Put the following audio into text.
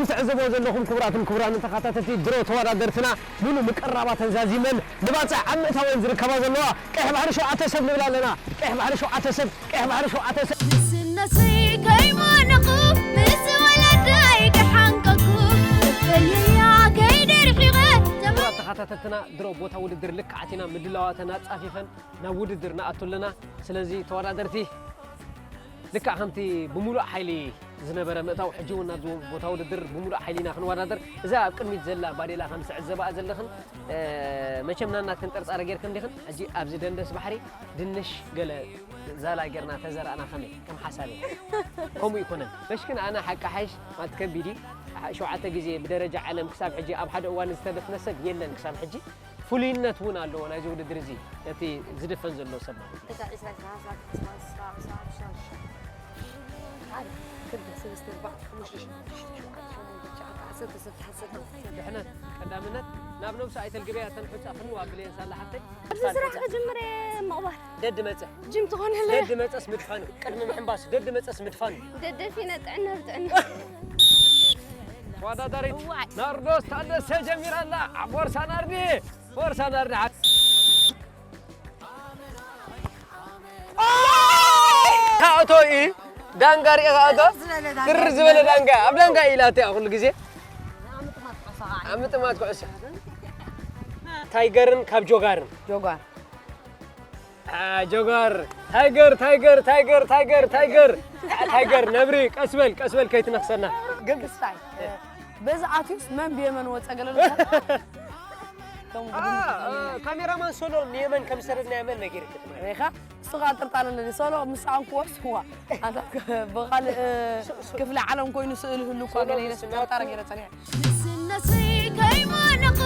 ትዕዘብዎ ዘለኹም ክቡራትን ክቡራንን ተኸታተልቲ ድሮ ተወዳደርትና ሙሉ ምቅራባተን ዛዚመን ንባጽዕ ኣብ ምእታወን ዝርከባ ዘለዋ ቀይሕ ባሕሪ ሸውዓተ ሰብ ንብላ ኣለና። ቀይሕ ባሕሪ ሸውዓተ ሰብ፣ ቀይሕ ባሕሪ ሸውዓተ ሰብ። ንስነሰይ ከይሞነኹ ምስ ወለደይ ክሓንቀኩ በየያ ከይደርሒቐ ክቡራት ተኸታተልትና ድሮ ቦታ ውድድር ልክዓት ኢና ምድላዋተን ኣጻፊፈን ናብ ውድድር ንኣቱ ኣለና። ስለዚ ተወዳደርቲ ልክዕ ከምቲ ብምሉእ ሓይሊ ዝነበረ ምእታው፣ ሕጂ እውን ናብዚ ቦታ ውድድር ብምሉእ ሓይሊ ኢና ክንወዳደር። እዛ ኣብ ቅድሚት ዘላ ባዴላ ከም ትዕዘባኣ ዘለኽን፣ እ፣ መቸም ናናትክን ጥርጣረ ጌርክን ዲኽን? ሕጂ ኣብዚ ደንደስ ባሕሪ ድንሽ ገለ ዛላ ጌርና ተዘራእና ከመይ? ከም ሓሳብ እየ። ከምኡ ይኮነን። በሽክን ኣነ ሓቂ ሓይሽ ማለት ከቢድ እዩ። ሸውዓተ ግዜ ብደረጃ ዓለም ክሳብ ሕጂ ኣብ ሓደ እዋን ዝተደፍነ ሰብ የለን ክሳብ ሕጂ። ፍሉይነት እውን ኣለዎ ናይዚ ውድድር እዚ፣ እቲ ዝድፈን ዘሎ ሰብ ማለት እዩ። እታ ዒስራ፣ ዒስራ፣ ዒስራ፣ ዒስራ፣ ዒስራ፣ ዒስራ፣ ዒስራ፣ ዒስራ። ሓደ፣ ክልተ፣ ሰለስተ፣ ኣርባዕተ፣ ሓሙሽተ፣ ሽዱሽተ፣ ሸውዓተ፣ ሸሞንተ፣ ትሽዓተ፣ ዓሰርተ፣ ዓሰርተ ሓደ፣ ዓሰርተ ሓደ። ድሕነት ቀዳምነት ናብ ነብሱ ኣይተልግበያ፣ እተን ሑጻ ፍንው ኣብልየን ሳላ ሓፍተይ። ኣብዚ ስራሕ ክጅምር እየ ምቕባል። ደድ መጸ። ጅም ትኾነለይ። ደድ መጸስ ምድፋኑ፣ ቅድሚ ምሕንባሱ፣ ደድ መጸስ ምድፋኑ። ደደፊነ ጥዕና ብጥዕና። ተወዳዳሪት እዋይ። ናርዶስ ታደሰ ጀሚራ ኣላ። ቦርሳ ናርዲ፣ ቦርሳ ናርዲ። ኣቶ ኢ ዳንጋ ሪኤ ኣቶ ትር ዝበለ ዳንጋ፣ ኣብ ዳንጋ ኢላ ኣትያ ኩሉ ግዜ። ኣብ ምጥማት ኩዕሶ። ታይገርን ካብ ጆጋርን። ጆጋር። አ፣ ጆጋር። ታይገር፣ ታይገር፣ ታይገር፣ ታይገር፣ ታይገር። አ፣ ታይገር፣ ነብሪ፣ ቀስ በል፣ ቀስ በል ከይትነኽሰና። ግን ክስታይ፣ በዚ ኣትዩስ መን ብየመን ወጸ ገለ ኣሎ? ከምኡ አ፣ አ፣ ካሜራማን ሶሎ ንየመን ከም ዝሰደድናዮ መን ነጊርክ ትማሊ? ሪኻ? ንስኻ ጥርጣረ ኣለኒ። ሶሎ ምስ ሰኣንኩዎስ፣ ዋ፣ ኣንታ ብኻልእ ክፍለ ዓለም ኮይኑ ስእሊ ህሉ እኳ ሶሎ ገለ ኢለ ምስ ጥርጣረ ናቱ ገይረ ጸኒሐ። ንስነሰይ ከይሞነኹ